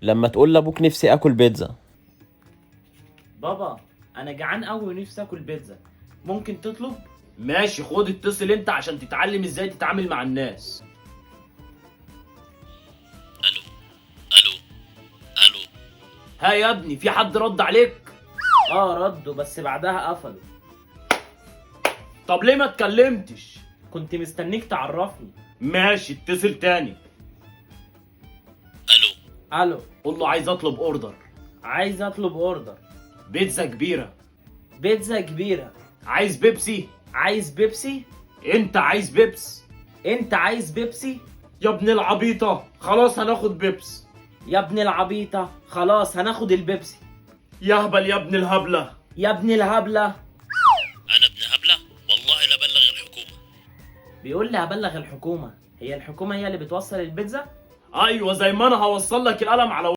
لما تقول لابوك نفسي اكل بيتزا. بابا انا جعان قوي ونفسي اكل بيتزا، ممكن تطلب؟ ماشي، خد اتصل انت عشان تتعلم ازاي تتعامل مع الناس. الو الو الو. ها يا ابني، في حد رد عليك؟ اه ردوا، بس بعدها قفلوا. طب ليه ما اتكلمتش؟ كنت مستنيك تعرفني. ماشي، اتصل تاني. الو الو. قول له عايز اطلب order. عايز اطلب order. بيتزا كبيرة. بيتزا كبيرة. عايز بيبسي. عايز بيبسي. انت عايز بيبس. انت عايز بيبسي. يا ابن العبيطة، خلاص هناخد بيبس. يا ابن العبيطة، خلاص هناخد البيبسي. يا هبل يا ابن الهبلة. يا ابن الهبلة. انا ابن هبلة؟ والله لا بلغ الحكومة. بيقول لي هبلغ الحكومة. هي الحكومة هي اللي بتوصل البيتزا؟ ايوه، زي ما انا هوصل لك القلم على